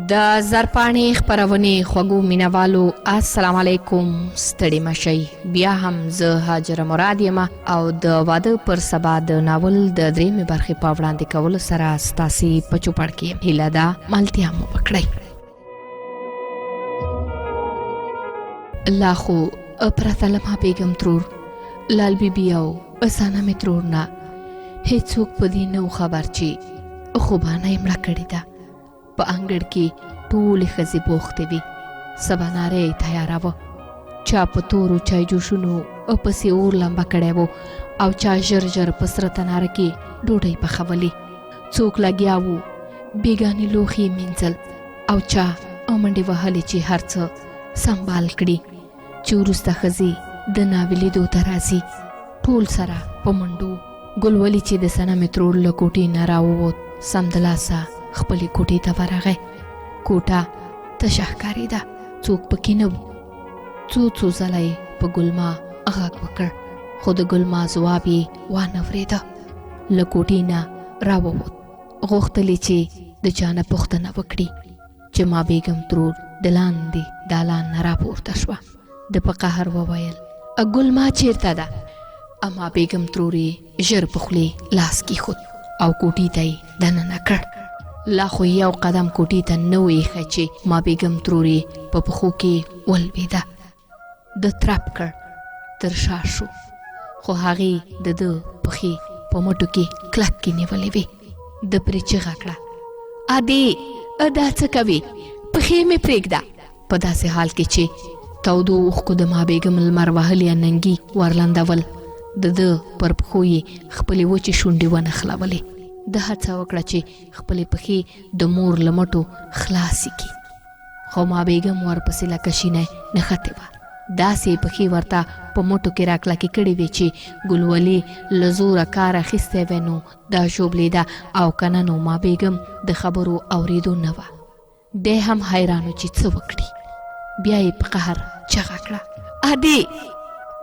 د زرپاڼې خپرونې خوږو مینوالو، السلام علیکم، ستړي مشئ. بیا هم زه هاجره مراد یم او د واده پر سبا د ناول د درېیمې برخې په وړاندې کولو سره ستاسې په چوپړ کې یم. هیله ده ملتیا مو وکړئ. لا خو پرته له ما بیګم ترور، لال بي بي او سانه مې ترور نه هیڅوک په دې نه و خبر چې خوبانه یې مړه کړې ده. په انګړ کې ټولې ښځې بوختې وې، سباناری یې تیاراوه. چا په تورو چای جوشونو پسې اور لمبه کړی و او چا ژر ژر په سره تناره کې ډوډۍ پخولې. څوک لګیا وو بیګاني لوښي یې مینځل او چا منډې وهلې چې هر څه سمبال کړي چې وروسته ښځې د ناوې لیدو ته راځي. ټول سره په منډو. ګل ولي چې د صنمې ترور له کوټې نه راووت، سمدلاسه خپلې کوټې ته ورغی. کوټه تشه ښکارېده، څوک پکې نه وو. څو څو ځله یې په ګلما غږ وکړ، خو د ګلما ځواب یې وانه ورېده. له کوټې نه راووت، غوښتل یې چې د چا نه پوښتنه وکړي چې ما بیګم ترور د لاندې دالان نه راپورته شوه. ده په قهر وویل، ګل ما چیرته ده؟ اما بیګم ترور یې ژر په خولې لاس کیښود او کوټې ته یې دننه کړ. لا خو یې یو قدم کوټې ته نه و ایښی چې ما بیګم ترور یې په پښو کې ولوېده. ده ترپ کړ، تر شا شو، خو هغې د ده پښې په مټو کې کلکې نیولې وې. ده پرې چیغه کړه، ادې دا څه کوې؟ پښې مې پرېږده. په داسې حال کې چې تودو اوښکو د ما بیګم لمر وهلي اننګي ورلندول، د ده پر پښو یې خپلې وچې شونډې ونښلولې. ده هڅه وکړه چې خپلې پښې د مور له مټو خلاصې کړي، خو ما بیګم ورپسې لکه شینه نښتې وه. داسې یې پښې ورته په مټو کې راکلکې کړې وې چې ګلولي له زوره کار اخیستی وی نو دا ژوبلېده او که نه نو ما بیګم د خبرو اورېدو نه وه. دی هم حیران و چې څه وکړي. بیا یې په قهر چغه کړه، ادې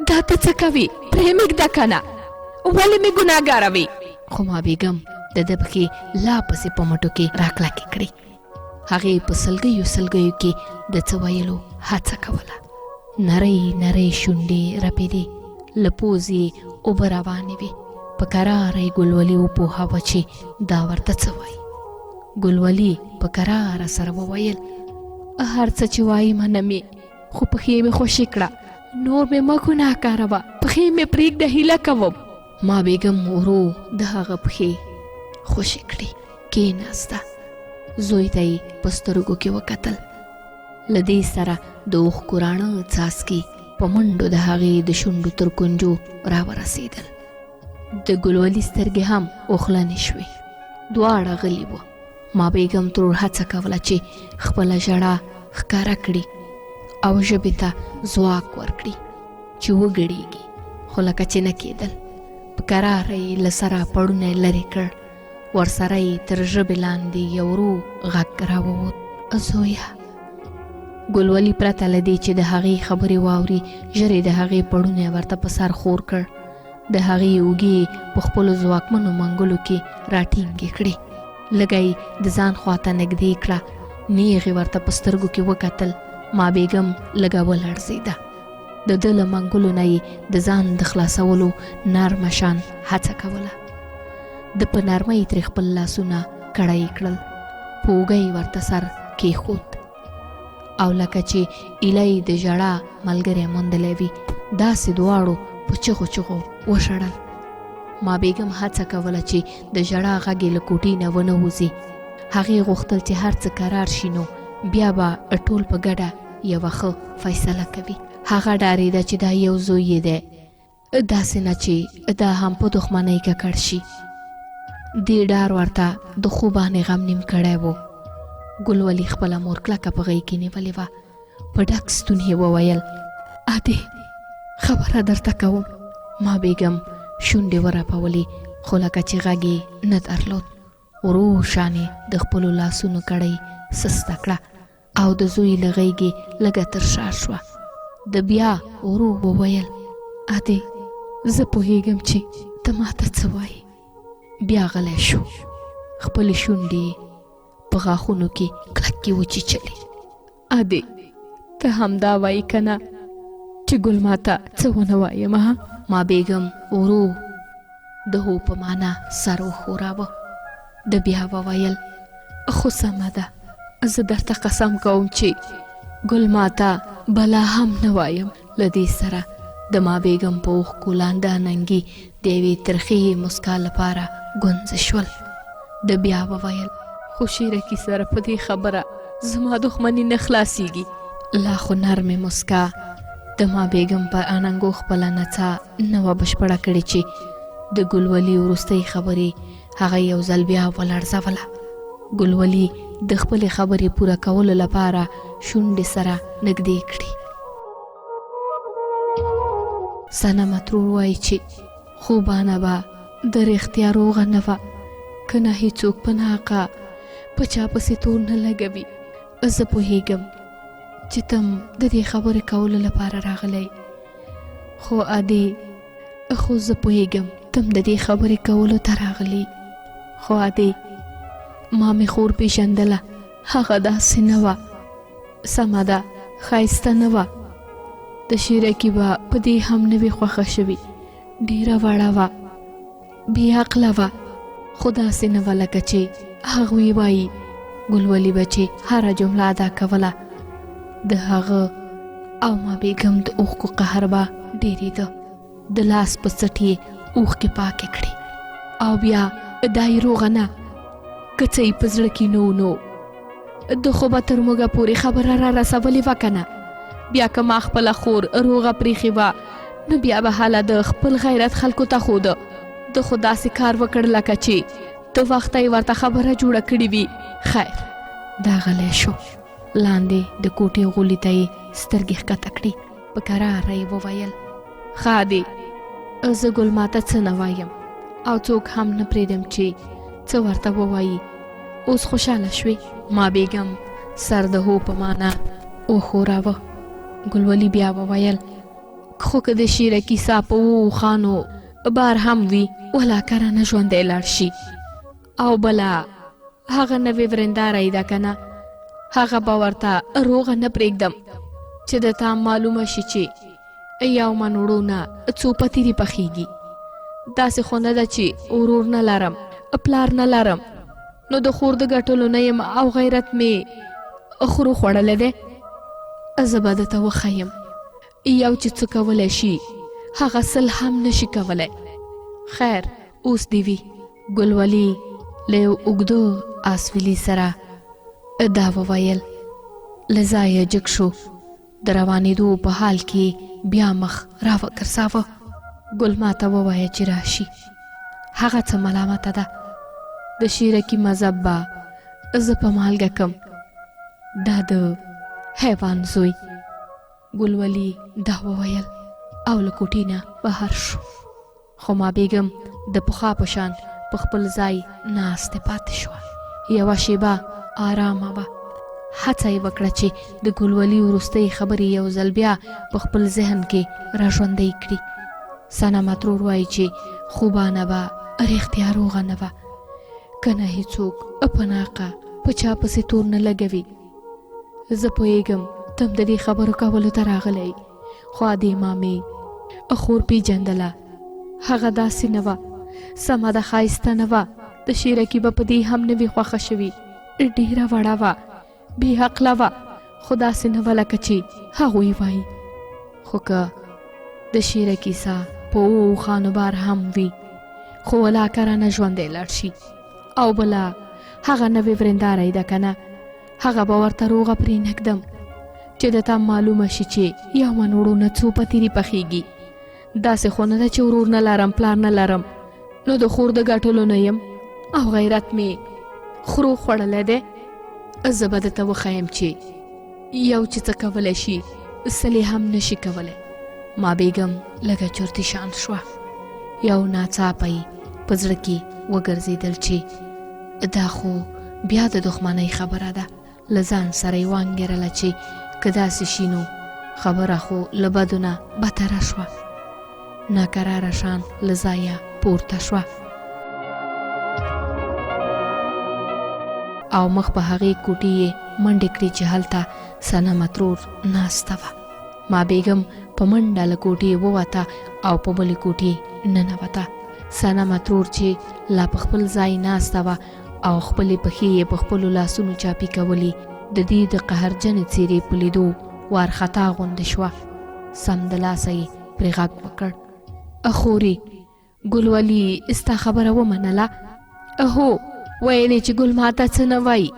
دا ته څه کوې؟ پرې مې ږده که نه، ولې مې ګناهګاروې؟ خو ما بیګم د ده پښې لا پسې په مټو کې راکلکې کړې. هغې په سلګیو سلګیو کې د څه ویلو هڅه کوله. نرۍ نرۍ شونډې رپېدې، له پوزې یې اوبه روانې وې. په کراره یې ګلولي وپوهاوه چې دا ورته څه وایي. ګلولي په کراره سره وویل، هر څه چې وایي منم یې، خو پښې مې خوشې کړه، نور مې مه ګناهکاروه، پښې مې پرېږده، هیله کوم. ما بیګم ورو د هغه پښې خوشې کړې، کېناسته، زوی ته یې په سترګو کې وکتل. له دې سره د اوښکو راڼه څاڅکي په منډو د هغې د شونډو تر کنجو راورسېدل. د ګلولي سترګې هم اوښلنې شوې. دواړه غلي وو. ما بیګم ترور هڅه کوله چې خپله ژړا ښکاره کړي او ژبې ته ځواک ورکړي چې وګړېږي، خو لکه چې نه کېدل. په کراره یې له سره پړونی لرې کړ، ورسره یې تر ژبې لاندې یو ورو غږ راووت، زویه. ګلولي پرته له دې چې د هغې خبرې واوري، ژر یې د هغې پړونی ورته په سر خور کړ. د هغې اوږې یې په خپلو ځواکمنو منګولو کې راټینګې کړې. لږه یې د ځان خواته نږدې کړه، نیغ یې ورته په سترګو کې وکتل. ما بیګم لږه ولړزېده. د ده له منګولو نه یې د ځان د خلاصولو نرمه شان هڅه کوله. ده په نرمۍ ترې خپل لاسونه کړۍ کړل، په اوږه یې ورته سر کېښود او لکه چې ایله یې د ژړا ملګری موندلی وي، داسې دواړو په چغو چغو وژړل. ما بیګم هڅه کوله چې د ژړا غږ یې له کوټې نه ونه وځي. هغې غوښتل چې هر څه کرار شي نو بیا به ټول په ګډه یوه ښه فیصله کوي. هغه ډارېده چې دا یو زوی یې دی، داسې نه چې دا هم په دښمنۍ ککړ شي. دې ډار ورته د خوبانې غم نیم کړی و. ګل ولي خپله مور کلکه په غېږ کې نیولې وه. په ډک ستون یې وویل، ادې خبره درته کوم. ما بیګم شونډې ورپولې، خو لکه چې غږ یې نه درلود. ورو شان یې د خپلو لاسونو کړۍ سسته کړه او د زوی له غېږې لږه تر شا شوه. ده بیا ورو وویل، ادې زه پوهېږم چې ته ماته څه وایې. بیا غلی شو، خپلې شونډې یې په په غاښونو کې کلکې وچیچلې. ادې ته همدا وایي که نه چې ګل ماته څه ونه وایم؟ ها؟ ما بیګم ورو د هو په معنا سر وښوراوه. ده بیا وویل، خو سمه ده، زه درته قسم کوم چې ګل ماته بلا هم نه وایم. له دې سره د ما بیګم په اوښکو لانده اننګي د یوې ترخې مسکا لپاره ګونځې شول. ده بیا وویل، خو شیرکي سره په دې خبره زما دښمني نه خلاصیږي. لا خو نرمې مسکا د ما بیګم پر اننګو خپله نڅا نه وه بشپړه کړې چې د ګلولي وروستۍ خبرې هغه یو ځل بیا ولړزوله. ګلولي د خپلې خبرې پوره کولو لپاره شونډې سره نږدې کړې. صنمه ترور وایي چې خوبانه به د رښتیا روغه نه وه، که نه هیڅوک په ناحقه په چا پسې تور نه لګوي. زه پوهیږم چې تم د دې خبرې کولو لپاره راغلی، خو ادې خو زه پوهیږم تم د دې خبرې کولو ته راغلی، خو ادې ما مې خور پیژندله، هغه داسې نه وه. سمه ده، ښایسته نه وه، د شیرکي به په دې هم نه وي خوښه شوي، ډیره وړه وه، بې عقله وه، خو داسې نه وه لکه چې هغوی وایي. ګلولي به چې هره جمله ادا کوله د هغه او ما بیګم د اوښکو قهر به ډېرېده. د لاس په څټ یې اوښکې پاکې کړې او بیا دا یې روغه نه، که څه یې په زړه کې نه و نو ده خو به تر موږه پورې خبره را رسولې وه که نه. بیا که ما خپله خور روغه پرېښې وه نو بیا به هله د خپل غیرت خلکو ته ښوده. ده خو داسې کار وکړ لکه چې د وخته یې ورته خبره جوړه کړې وي. خیر، دا غلی شو. لاندې د کوټې غولي ته یې سترګې ښکته کړې. په کراره یې وویل، ښه دی، زه ګل ماته څه نه وایم او څوک هم نه پرېږدم چې څه ورته ووایي. اوس خوشحاله شوې؟ ما بیګم سر د هو په معنا وښوراوه. ګلولي بیا وویل، خو که د شیرکي سا په اوو اوښانو بار هم وي، ولاکه رانه ژوندی لاړ شي. او بله هغه نوې ورېنداره یې ده که نه، هغه به ورته روغه نه پرېږدم چې د تا معلومه شي چې یو من وړو نه څو پتیرې پخېږي. داسې خو نه ده چې ورور نه لرم، پلار نه لرم، نو د خور د ګټلو نه یم او غیرت مې خرو خوړلی دی. زه به ده ته وښیم یو چې څه کولی شي هغه سل هم نشي کولی. خیر اوس دې وي. ګل ولي له یو اوږده اسویلي سره دا وویل، له ځایه جګ شو، د روانېدو په حال کې بیا مخ راوګرځاوه. ګل ماته ووایه چې راشي، هغه څه ملامته ده. د شیرکي مذهب به زه په مالګه کم، دا د حیوان زوی. ګل ولي دا وویل او له کوټې نه بهر شو. خو ما بیګم د پخوا په شان په خپل ځای ناسته پاتې شوه. یوه شیبه آرامه وه. هڅه یې وکړه چې د ګلولي وروستۍ خبرې یو ځل بیا په خپل ذهن کې راژوندۍ کړي. صنمه ترور وایي چې خوبانه به رښتیا روغه نه وه، که نه هیڅوک په ناقه په چا پسې تور نه لګوي. زه پوهېږم تم د دې خبرو کولو ته راغلی، خو ادې ما مې خور پیژندله، هغه داسې نه وه، سمه ده ښایسته نه وه، د شیرکي به په دې هم نه وي خوښه شوي، ډېره وړه وه، بې عقله وه، خو داسې نه وه لکه چې هغوی وایي. خو که د شیرکي سا په اوو اوښانو بار هم وي، خو ولاکه رانه ژوندی لاړ شي. او بله هغه نوې ورېنداره یې ده که نه، هغه به ورته روغه پرې نه ږدم چې د تا معلومه شي چې یو من وړو نه څو پتیرې پخېږي. داسې خو نه ده چې ورور نه لرم، پلار نه لرم، نو د خور د ګټلو نه یم او غیرت مې خرو خوړلی دی. زه به درته وښایم چې یو چې څه کولی شي سل یې هم نه شي کولی. ما بیګم لږه چرتي شان شوه. یو ناڅاپه یې په زړه کې وګرځېدل چې دا خو بیا د دښمنۍ خبره ده. له ځان سره یې وانګېرله چې که داسې شي نو خبره خو له بدو نه بتره شوه. ناکراره شان له ځایه پورته شوه. او مخ په هغې کوټې یې منډې کړې چې هلته صنمه ترور ناسته وه. ما بیګم په منډه له کوټې ووته او په بلې کوټې ننوته. صنمه ترور چې لا په خپل ځای ناسته وه او خپلې پښې یې په خپلو لاسونو چاپي کولې، د دې د قهرجنې څېرې په لیدو وارخطا غوندې شوه. سمدلاسه یې پرې غږ وکړ، خورې! ګل ولي ستا خبره ومنله؟ هو، ویلې چې ګل ماته څه نه وایي.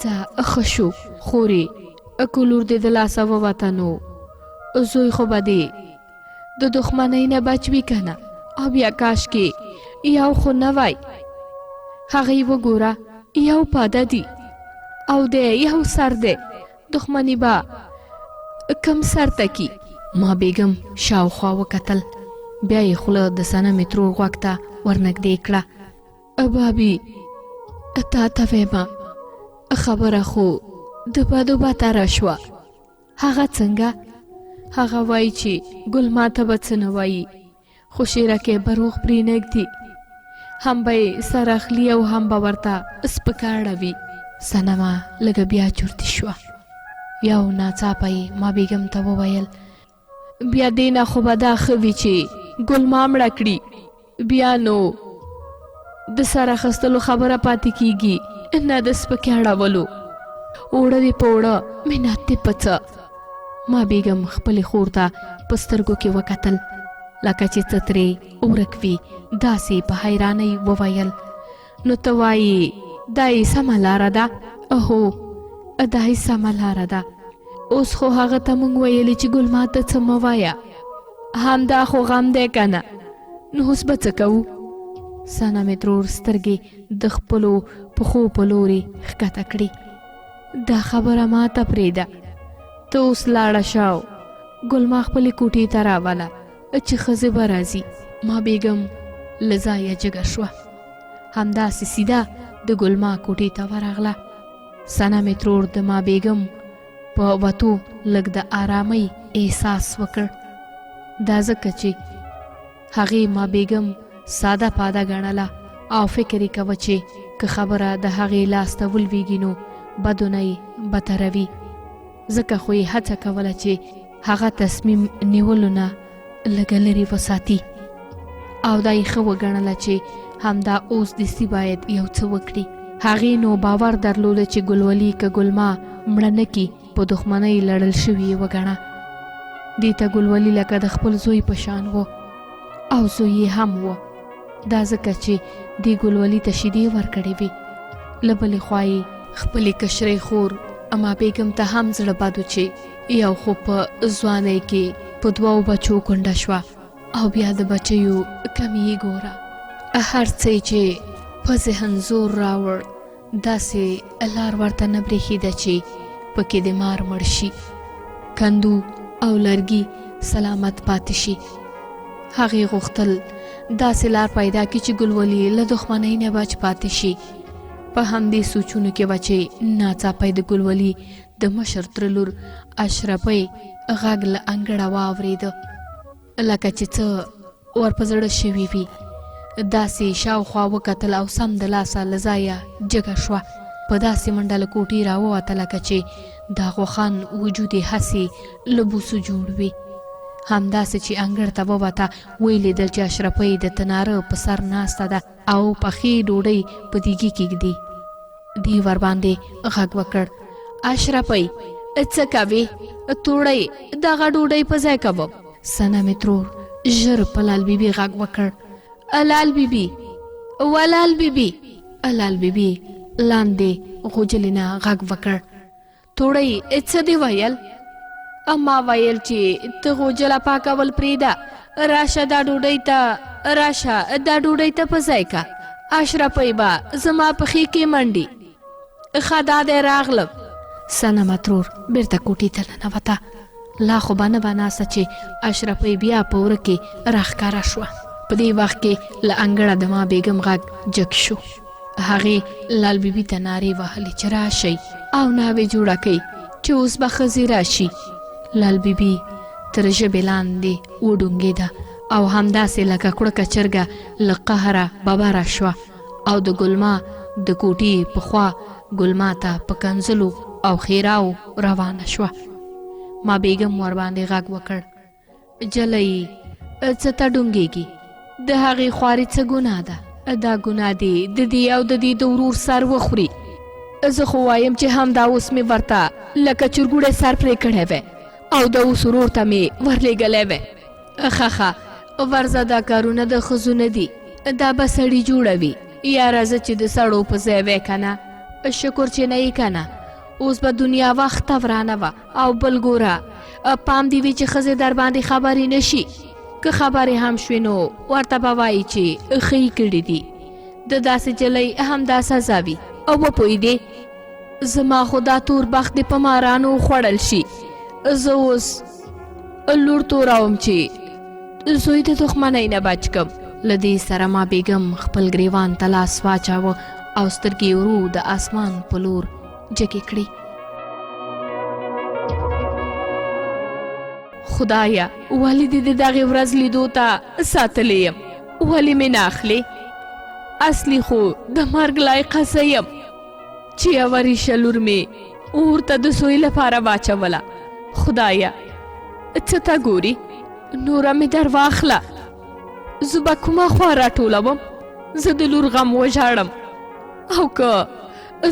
ځه ښه شو خورې، که لور دې د لاسه ووته نو زوی خو به دې د دښمنۍ نه بچ وي که نه، او بیا کاشکې یو خو نه وای. هغوی وګوره، یو پاده دي او دی یو سر دی، دښمني به کم سر ته کی. ما بیګم شاوخوا وکتل، بیا یې خوله د صنمې ترور غوږ ته ورنږدې کړه. بابي تا ته ویمه، خبره خو د بدو بتره شوه. هغه څنګه؟ هغه وایي چې ګل ماته به څه نه وایي، خو شیرکی به روغ پرې نه ږدي، هم به یې سر اخلي او هم به ورته سپکه اړوي. صنمه لږه بیا چرتي شوه. یو ناڅاپه یې ما بیګم ته وویل، بیا دې نه خو به دا ښه وي چې ګل ما مړه کړي، بیا نو د سر اخیستلو خبره پاتې کیږي، نه د سپکې اړولو. اوړه دې په اوړه، منت دې په څه. ما بیګم خپلې خور ته په سترګو کې وکتل، لکه چې څه ترې ورک وي، داسې په حیرانۍ وویل، نو ته وایې دا یې سمه لاره ده؟ هو، دا یې سمه لاره ده. اوس خو هغه ته مونږ ویلي چې ګل ما ته څه مه وایه، همدا خو غم دی که نه، نو اوس به څه کوو؟ صنمې ترور سترګې د خپلو پښو په لوري ښکته کړې. دا خبره ما ته پرېږده، ته اوس لاړه شه او ګل ما خپلې کوټې ته راوله چې ښځې به راځي. ما بیګم له ځایه جګه شوه، همداسې سیده د ګلما کوټې ته ورغله. صنمې ترور د ما بیګم په وتو لږ د آرامۍ احساس وکړ، دا ځکه چې هغې ما بیګم ساده پاده ګڼله او فکر یې کوه چې که خبره د هغې لاس ته ولویږي نو بدو نه یې بتروي، ځکه خو یې هڅه کوله چې هغه تصمیم نیولو نه لږه لرې وساتي او دا یې ښه وګڼله چې همدا اوس دستي باید یو څه وکړي. هغې نو باور درلود چې ګلولي که ګلما مړه نه کړي په دښمنۍ لړل شوي یې وګڼه. دې ته ګلولي لکه د خپل زوی په شان و او زوی یې هم و، دا ځکه چې دې ګلولي ته شیدې ورکړې وې. له بلې خوا یې خپلې کشرۍ خور اما بیګم ته هم زړه بد و چې یو خو په ځوانۍ کې په دوو بچو کونډه شوه او بیا د بچیو کمی یې ګوره. هر څه یې چې په ذهن زور راوړ داسې لار ورته نه برېښېده چې پکې د مار مړ شي، کندو او لرګي سلامت پاتې شي. هغې غوښتل داسې لار پیدا کړي چې ګلولي له دښمنۍ نه بچ پاتې شي. په همدې سوچونو کې وه چې ناڅاپه د ګلولي د مشر تره لور اشرفۍ غږ له انګړه واورېده، لکه چې څه ور په زړه شوي وي. داسې یې شاوخوا وکتل او سمدلاسه له ځایه جګه شوه. په داسې منډه له کوټې راووته لکه چې د غوښان وجود یې هسې له بوسو جوړ وي. همداسې چې انګړ ته ووته، ویې لیدل چې اشرفۍ د تناره په سر ناسته ده او پخې ډوډۍ په دیګي کې ږدي. دې ورباندې غږ وکړ، اشرفۍ څه کوې؟ توړۍ دغه ډوډۍ په ځای کوم. صنمې ترور ژر په لال بي بي غږ وکړ، لال بي بي، ولال بي بي. لال بي بي لاندې غوجلې نه غږ وکړ، توړۍ څه دې ویل؟ ما ویل چې ته غوجله پاکول پرېږده، راشه دا ډوډۍ ته راشه دا ډوډۍ ته په ځای که، اشرفۍ به زما پښې کې منډي. ښه دا دی راغلم. صنمه ترور بېرته کوټې ته ننوته. لا خو به نه وه ناسته چې اشرفۍ بیا په وره کې راښکاره شوه. په دې وخت کې له انګړه د ما بیګم غږ جګ شو. هغې لال بي بي ته نارې وهلې چې راشئ او ناوې جوړه کړئ چې اوس به ښځې راشي. لال بي بي تر ژبې لاندې وډونګېده او همداسې لکه کړکه چرګه له قهره ببره شوه او د ګلما د کوټې په خوا ګلما ته په کنځلو او ښېراو روانه شوه. ما بیګم ورباندې غږ وکړ، جلۍ څه ته ډونګېږي؟ د هغې خوارې څه ګناه ده؟ دا ګناه دې د دې او د دې د ورور سر وخوري. زه خو وایم چې همدا اوس مې ورته لکه چرګوړی سر پرې کړی وی او د اوس ورور ته مې ورلېږلی وی. ښه ښه ورځه، دا کارونه د ښځو نه دي، دا به سړي جوړوي. یاره زه چې د سړو په ځای وی که نه، شکر چې نه یې که نه، اوس به دنیا وخته ورانه وه. او بل ګوره پام دې وي چې ښځې در باندې خبرې نه شي، که خبرې هم شوې نو ورته به وایي چې ښه یې کړي دي. د داسې جلۍ همدا سزا وي. او وپوهېدې؟ زما خو دا تور بخت دې په مارانو وخوړل شي. زه اوس لور توروم چې زوی د دښمنۍ نه بچ کم. له دې سره ما بیګم خپل ګریوان ته لاس واچاوه او سترګې یې ورو د اسمان په لور جګې کړې. خدایه ولې دې د دغې ورځ لیدو ته ساتلې یم؟ ولې مې نه اخلې؟ اصلي خو د مرګ لایقه زه یم چې یوه ریشه لور مې اور ته د زوی لپاره واچوله. خدایه څه ته ګوري؟ نوره مې در واخله، زه به کومه خوا راټولوم؟ زه د لور غم وژاړم او که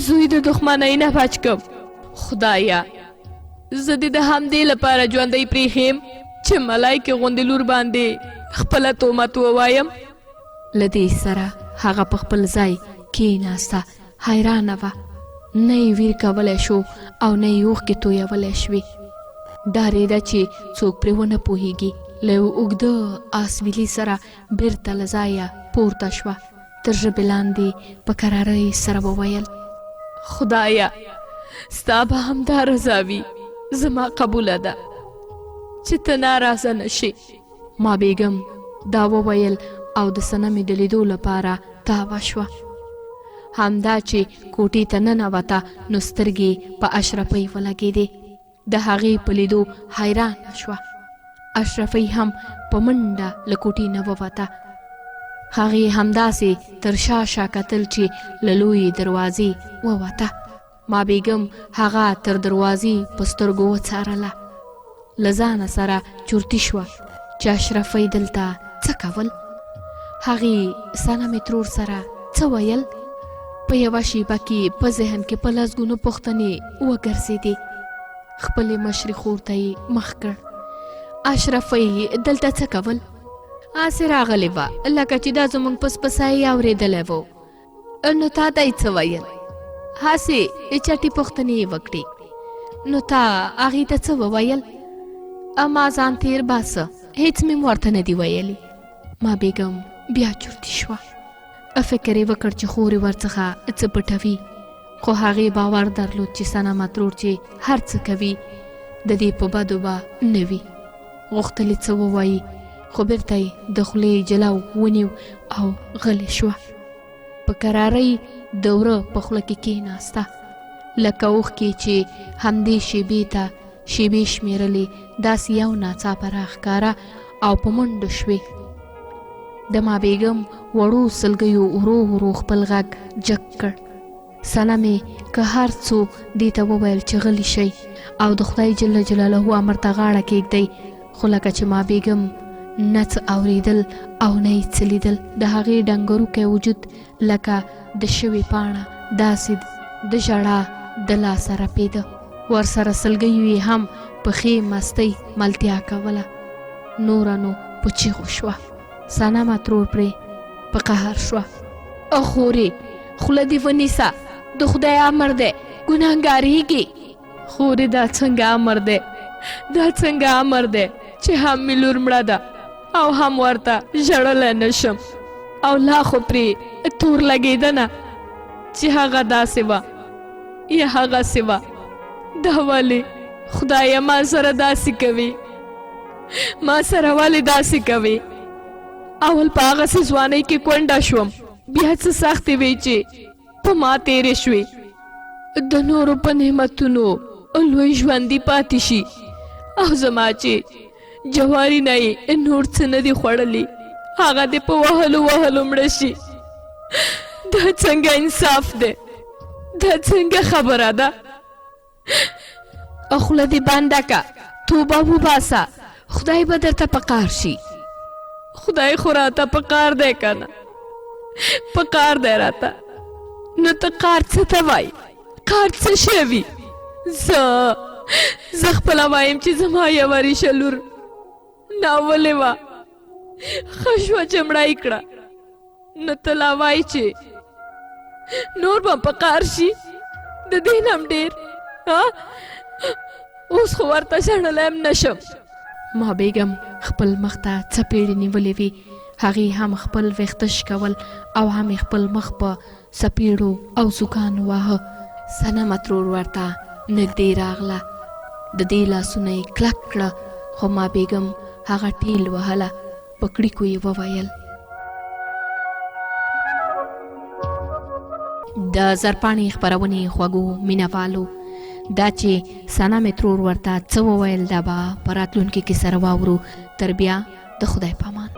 زوی د دښمنۍ نه بچ کم؟ خدایه زه دې د همدې لپاره ژوندۍ پرېښې یم چې ملایکې غوندې لور باندې خپله تومت ووایم. له دې سره هغه په خپل ځای کېناسته، حیرانه وه، نه یې ویر کولی شو او نه یې اوښکې تویولی شوې. ډارېده چې څوک پرې ونه پوهېږي. له یو اوږده آسویلي سره بېرته له ځایه پورته شوه، تر ژبې لاندې په کرارۍ سره وویل. خدایه ستا به همدا رضا وي، زما قبوله ده چې ته ناراضه نه شې. ما بیګم دا وویل او د صنمې د لیدو لپاره تاوه شوه. همدا چې کوټې ته ننوته نو سترګې په اشرفۍ ولګېدې. د هغې په لیدو حیرانه شوه. اشرفۍ هم په منډه له کوټې نه ووته. هغې همداسې تر شا شا کتل چې له لویې دروازې ووته. ما بیګم هغه تر دروازې په سترګو وڅارله. له ځانه سره چورتي شوه چې اشرفۍ دلته څه کول؟ هغې صنمې ترور سره څه ویل؟ په یوه شیبه کې په ذهن کې په لسګونو پوښتنې وګرځېدې. خپلې مشرې خور ته یې مخ کړ. اشرفۍ دلته څه کول؟ هسې راغلې وه، لکه چې دا زموږ په سپسه یې اورېدلی و. نو تا ته یې څه ویل؟ هسې چټي پوښتنې یې وکړې. نو تا هغې ته څه وویل؟ ما ځان تېر باسه، هېڅ مې ورته نه دي ویلي. ما بیګم بیا چورتي شوه. فکر یې وکړ چې خور یې ورڅخه څه پټوي، خو هغې باور درلود چې صنمه ترور چې هر څه کوي د دې په بدو به نه وي. غوښتل یې څه ووایي، خو بیرته یې د خولې جلو ونیو او غلې شوه. په کرارۍ د وره په خوله کې کېناسته، لکه اوښکې چې همدې شېبې ته شېبې شمېرلې، داسې یو ناڅاپه راښکاره او په منډو شوې. د ما بیګم وړو سلګیو ورو ورو خپل غږ جګ کړ. صنمې که هر څو دې ته وویل چې غلي شئ او د خدای جل جلاله امر ته غاړه کېږدئ، خو لکه چې ما بیګم نه څه اورېدل او نه یې څه لیدل. د هغې ډنګروکی وجود لکه د شوې پاڼه داسې د ژړا د لاسه رپېده. ورسره سلګیو یې هم په ښې مستۍ ملتیا کوله. نوره نو په چیغو شوه. صنمه ترور پرې په قهر شوه. خورې خوله دې ونیسه، د خدای امر دی، ګناهګارېږې. خورې دا څنګه امر دی، دا څنګه امر دی چې هم مې لور مړه ده او هم ورته ژړلی نه شم، او لا خو پرې تور لګېده نه چې هغه داسې وه یا هغسې وه. دا ولې خدایه ما سره داسې کوي، ما سره ولې داسې کوي؟ اول په هغسې ځوانۍ کې کونډه شوم، بیا څه سختې وې چې په ما تېرې شوې. د نورو په نعمتونو لوی ژوندي پاتې شي او زما چې جواري نه یې نور څه نه دي خوړلي، هغه دې په وهلو وهلو مړه شي. دا څنګه انصاف دی؟ دا څنګه خبره ده؟ خوله دې بنده که، توبه وباسه، خدای به درته په قار شي. خدای خو راته په قار دی که نه، په قار دی راته. نو ته قار څه ته وایي؟ قار څه شی وي؟ زه زه خپله وایم چې زما یوه ریشه لور ناولې وه، ښه شوه چې مړه یې کړه. نو ته لا وایي چې نور به په قار شي، د دې نه هم ډېر. ها، اوس خو ورته ژړلی هم نه شم. ما بیګم خپل مخ ته څپېړې نیولې وې. هغې هم خپل ویښته شکول او هم یې خپل مخ په څپېړو او سوکانو واهه. صنمه ترور ورته نږدې راغله، د دې لاسونه یې کلک کړه، خو ما بیګم هغه ټیل وهله. په کړیکو یې وویل. د زرپاڼې خپرونې خوږو مینهوالو، دا چې ثنا مې ترور ورته څه وویل، دا به په راتلونکي کې سره واورو. تر بیا د خدای پامان.